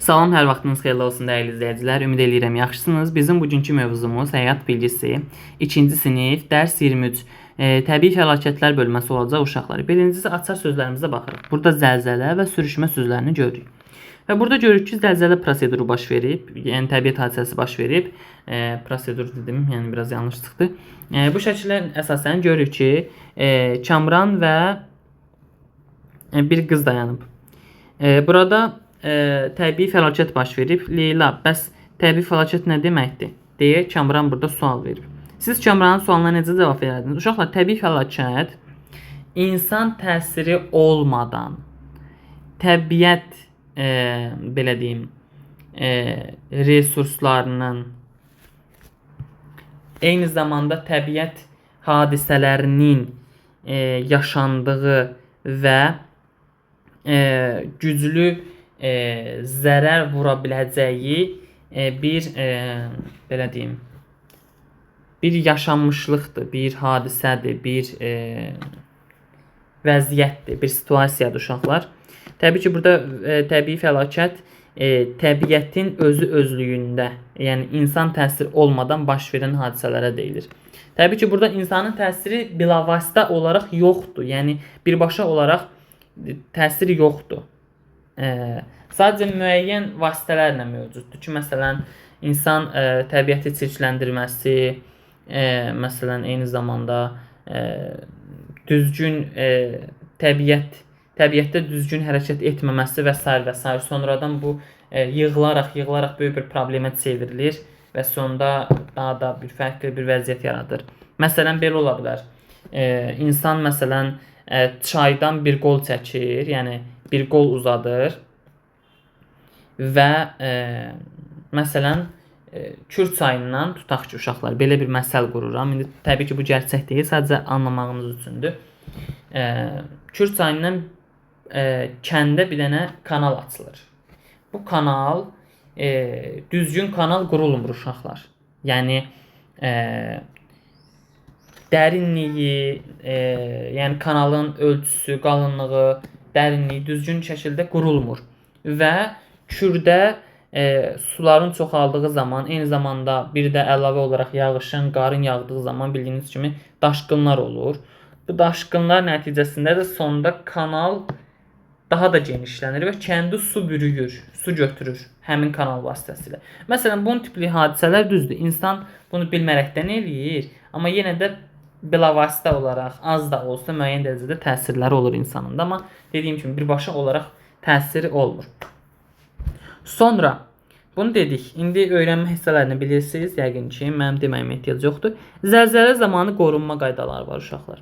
Salam, hər vaxtınız xeyirli olsun dəyərli izləyicilər. Ümid eləyirəm yaxşısınız. Bizim bugünkü mövzumuz həyat bilgisi, 2-ci sinif, dərs 23, təbii fəlakətlər bölməsi olacaq uşaqlar. Birincisi açar sözlərimizə baxırıq. Burada zəlzələ və sürüşmə sözlərini görürük. Və burada görürük ki, zəlzələ proseduru baş verib, yəni təbiət hadisəsi baş verib. Prosedur dedim, yəni biraz yanlış çıxdı. Bu şəkillə əsasən görürük ki, Kamran və bir qız dayanıb. Burada təbii fəlakət baş verib. Leyla, bəs təbii fəlakət nə deməkdir? Deyə Kamran burada sual verib. Siz Kamranın sualına necə cavab verərdiniz? Uşaqlar, təbii fəlakət insan təsiri olmadan təbiət belə deyim, resurslarının eyni zamanda təbiət hadisələrinin yaşandığı və güclü zərər vura biləcəyi bir belə deyim, bir yaşanmışlıqdır, bir hadisədir, bir vəziyyətdir, bir situasiyadır uşaqlar. Təbii ki, burada təbii fəlakət təbiətin özü özlüyündə, yəni insan təsiri olmadan baş verən hadisələrə deyilir. Təbii ki, burada insanın təsiri bilavasitə olaraq yoxdur. Yəni birbaşa olaraq təsir yoxdur. Sadəcə müəyyən vasitələrlə mövcuddur ki, məsələn, insan təbiəti çirkləndirməsi, məsələn, eyni zamanda düzgün təbiətdə düzgün hərəkət etməməsi və sair və sair. Sonradan bu yığılaraq böyük bir problemə çevrilir və sonda daha da bir fərqli bir vəziyyət yaradır. Məsələn, belə ola bilər. İnsan məsələn çaydan bir qol çəkir, yəni bir qol uzadır və məsələn Kür çayından tutaq ki, uşaqlar, belə bir məsəl qururam. İndi təbii ki, bu gerçək deyil, sadəcə anlamağınız üçündür. Kür çayından kəndə bir dənə kanal açılır. Bu kanal düzgün kanal qurulmur uşaqlar. Yəni dərinliyi, yəni kanalın ölçüsü, qalınlığı, dərinliyi düzgün şəkildə qurulmur və Kürdə suların çoxaldığı zaman, eyni zamanda bir də əlavə olaraq yağışın, qarın yağdığı zaman bildiyiniz kimi daşqınlar olur. Bu daşqınlar nəticəsində də sonda kanal daha da genişlənir və kəndi su bürüyür, su götürür həmin kanal vasitəsilə. Məsələn, bunun tipli hadisələr düzdür. İnsan bunu bilmərəkdən eləyir, amma yenə də bilavasitə olaraq az da olsa müəyyən dərəcədə təsirləri olur insanın da, amma dediyim kimi birbaşa olaraq təsiri olmur. Sonra bunu dedik. İndi öyrənmə hissələrini bilirsiniz, yəqin ki, mənim deməyimə ehtiyac yoxdur. Zəlzələ zamanı qorunma qaydaları var uşaqlar.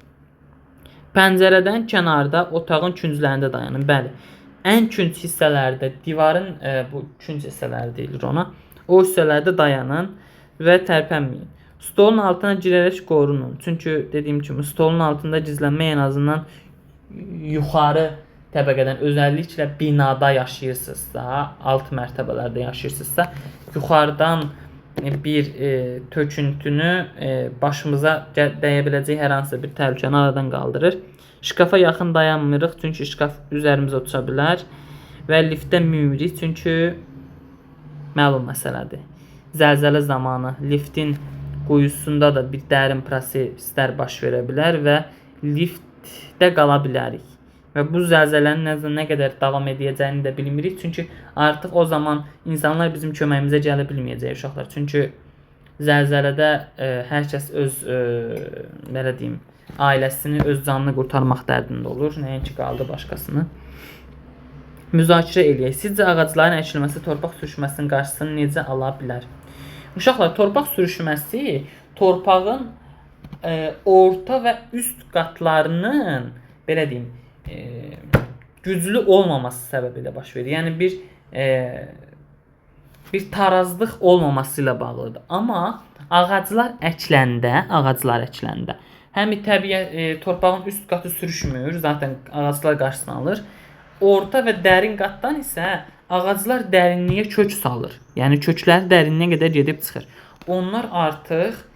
Pəncərədən kənarda otağın künclərində dayanın. Bəli. Ən künc hissələrdə, divarın bu künc hissələri deyilir ona. O hissələrdə dayanın və tərpənməyin. Stolun altına girərək qorunun. Çünki dediyim kimi stolun altında gizlənmək ən azından yuxarı təbəqədən, özəlliklə binada yaşayırsınızsa, alt mərtəbələrdə yaşayırsınızsa, yuxarıdan bir töküntünü başımıza dəyə biləcək hər hansısa bir təhlükəni aradan qaldırır. Şkafa yaxın dayanmırıq, çünki şkaf üzərimizə uça bilər və liftdə minmirik, çünki məlum məsələdir. Zəlzələ zamanı liftin quyusunda da bir dərin proseslər baş verə bilər və liftdə qala bilərik. Və bu zəlzələnin nə qədər davam edəcəyini də bilmirik. Çünki artıq o zaman insanlar bizim köməyimizə gələ bilməyəcək uşaqlar. Çünki zəlzələdə hər kəs öz belə deyim, ailəsini, öz canını qurtarmaq dərdində olur. Nəinki qaldı başqasını. Müzakirə eləyək. Sizcə ağacların əkilməsi torpaq sürüşməsinin qarşısını necə ala bilər? Uşaqlar, torpaq sürüşməsi torpağın orta və üst qatlarının, belə deyim, güclü olmaması səbəbilə baş verir. Yəni bir tarazlıq olmaması ilə bağlıdır. Amma ağaclar əkləndə həm təbii torpağın üst qatı sürüşmür, zaten ağaclar qarşısını alır. Orta və dərin qatdan isə ağaclar dərinliyə kök salır. Yəni kökləri dərinliyə qədər gedib çıxır. Onlar artıq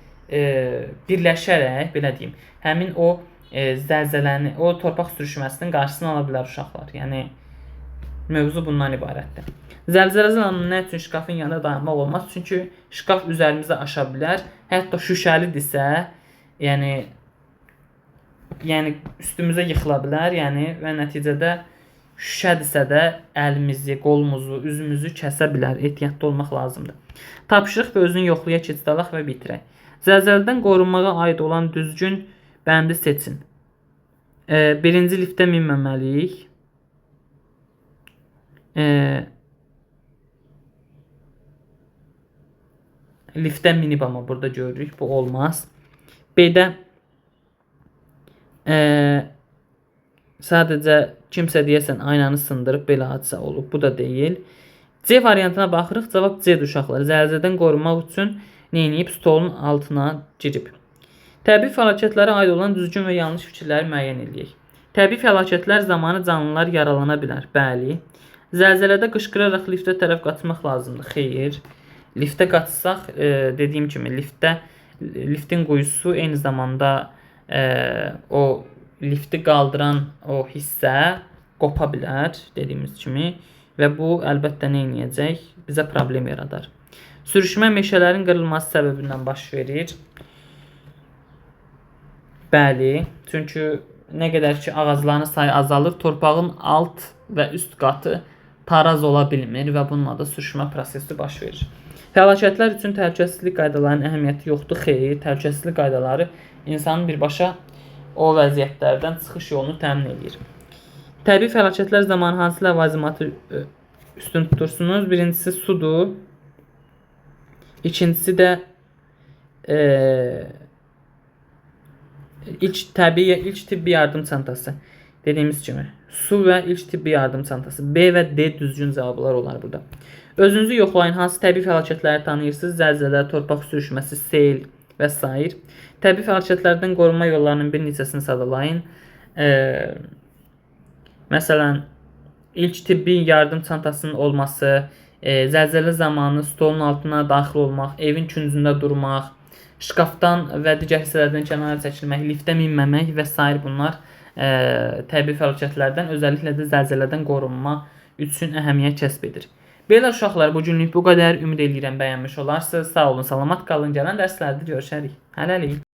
birləşərək, belə deyim, həmin o zəlzələni, o torpaq sürüşməsinin qarşısını ala bilər uşaqlar. Yəni mövzu bundan ibarətdir. Zəlzələ zamanı nə üçün şkafın yanında dayanmaq olmaz? Çünki şkaf üzərimizə aşa bilər. Hətta şüşəlidirsə, yəni üstümüzə yıxıla bilər, yəni və nəticədə şüşədirsə də əlimizi, qolumuzu, üzümüzü kəsə bilər. Ehtiyatlı olmaq lazımdır. Tapşırıq və özünü yoxlaya keçid alaq və bitirək. Zəlzələdən qorunmağa aid olan düzgün bəndi seçin. Birinci liftə minməməliyik. Liftə minib amma burada görürük. Bu olmaz. B-də sadəcə kimsə deyəsən aynanı sındırıb belə hadisə olub. Bu da deyil. C variantına baxırıq. Cavab C-dir uşaqlar. Zəlzələdən qorunmaq üçün nə edib? Stolun altına girib. Təbii fəlakətlərə aid olan düzgün və yanlış fikirləri müəyyən eləyək. Təbii fəlakətlər zamanı canlılar yaralana bilər. Bəli. Zəlzələdə qışqıraraq liftə tərəf qaçmaq lazımdır. Xeyr. Liftə qaçsaq, dediyim kimi liftin quyusu eyni zamanda o lifti qaldıran o hissə qopa bilər, dediyimiz kimi və bu əlbəttə nə eləyəcək? Bizə problem yaradar. Sürüşmə meşələrin qırılması səbəbindən baş verir. Bəli, çünki nə qədər ki ağacların sayı azalır, torpağın alt və üst qatı taraz ola bilmir və bununla da sürüşmə prosesi baş verir. Fəlakətlər üçün təhlükəsizlik qaydalarının əhəmiyyəti yoxdur. Xeyr, təhlükəsizlik qaydaları insanın birbaşa o vəziyyətlərdən çıxış yolunu təmin eləyir. Təbii fəlakətlər zamanı hansı ləvazimatı üstün tutursunuz? Birincisi sudur. İkincisi də ilk tibbi yardım çantası. Dediyimiz kimi su və ilk tibbi yardım çantası. B və D düzgün cavablar olar burada. Özünüzü yoxlayın. Hansı təbii fəlakətləri tanıyırsınız? Zəlzələ, torpaq sürüşməsi, sel və s. Təbii fəlakətlərdən qorunma yollarının bir neçəsini sadalayın. Məsələn, ilk tibbi yardım çantasının olması, zəlzələ zamanı stolun altına daxil olmaq, evin küncündə durmaq, şkafdan və digər hissələrdən kənara çəkilmək, liftə minməmək və s. Bunlar təbii fəlakətlərdən, özəlliklə də zəlzələdən qorunma üçün əhəmiyyət kəsb edir. Belə uşaqlar, bu günlük bu qədər. Ümid eləyirəm bəyənmiş olarsınız. Sağ olun, salamat qalın. Gələn dərslərdə görüşərik. Hələlik.